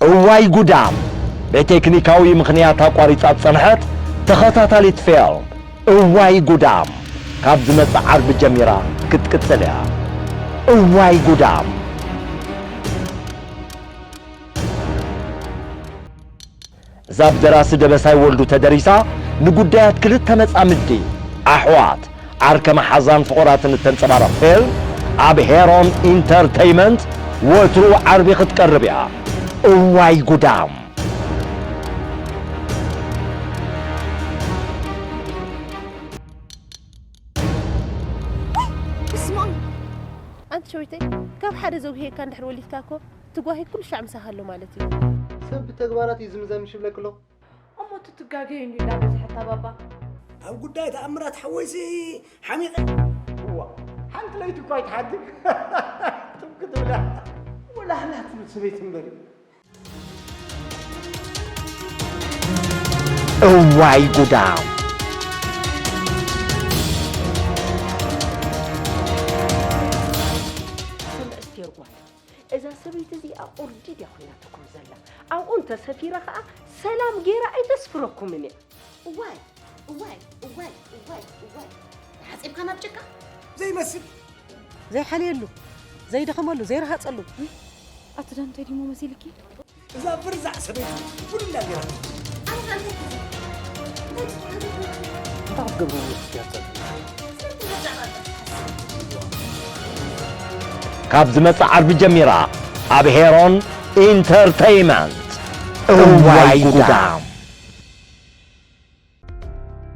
እዋይ ጉዳም! ብቴክኒካዊ ምኽንያት ኣቋሪጻ ዝጸንሐት ተኸታታሊት ፊልም እዋይ ጉዳም! ካብ ዝመጽእ ዓርቢ ጀሚራ ክትቅጽል እያ። እዋይ ጉዳም! እዛ ብደራሲ ደበሳይ ወልዱ ተደሪሳ፣ ንጉዳያት ክልተ መጻምድቲ፣ ኣሕዋት፣ ዓርከ መሓዛን ፍቑራትን እተንጸባርቕ ፊልም፣ ኣብ ሄሮን ኢንተርተይመንት ወትሩ ዓርቢ ክትቀርብ እያ። እዋይ ጉዳም! ስማ፣ ኣንቲ ሸዊተይ፣ ካብ ሓደ ዘጉህየካ እንድሕር ወሊድካ እኮ፣ እቲ ጓሂ ኩሉ ሻዕ ምሳኻ ኣሎ ማለት እዩ። ሰብ ብተግባራት እዩ ዝምዘን ምሽ ይብለኪ ኣለኹ። እሞ እቲ ትጋገዩ እንዲ እንዳበዝሐታ ባባ። ኣብ ጉዳይ ተኣምራት ሓወይሲ ሓሚቐ። እዋ ሓንቲ ለይቲ እኳ ኣይትሓድግ። ጥም ክትብላ ወላ ህላ ትብል ሰበይቲ እምበር እዩ። እዋይ ጉዳም! ስምዒ ስቴር ጓል፣ እዛ ሰበይቲ እዚኣ ኦርዲድ እያ ኮይናትኩም ዘላ። ኣብኡ እንተሰፊረ ኸዓ ሰላም ገይራ ኣይተስፍረኩምን እያ። እዋይ እዋይ እዋይ እዋይ እዋይ፣ ተሓፂብካ ናብ ጭቃ። ዘይመስል ዘይሓልየሉ ዘይደኸመሉ ዘይረሃፀሉ ኣቲ ዳንተ ዲሞ መሲልኪ? እዛ ብርዛዕ ሰበይቲ ጉድ እንዳገራ። እንታይ ክትገብርዎ እያ ትጸልዩ? ካብ ዝመጽእ ዓርቢ ጀሚራ ኣብ ሄሮን ኢንተርተይመንት። እዋይ ጉዳም!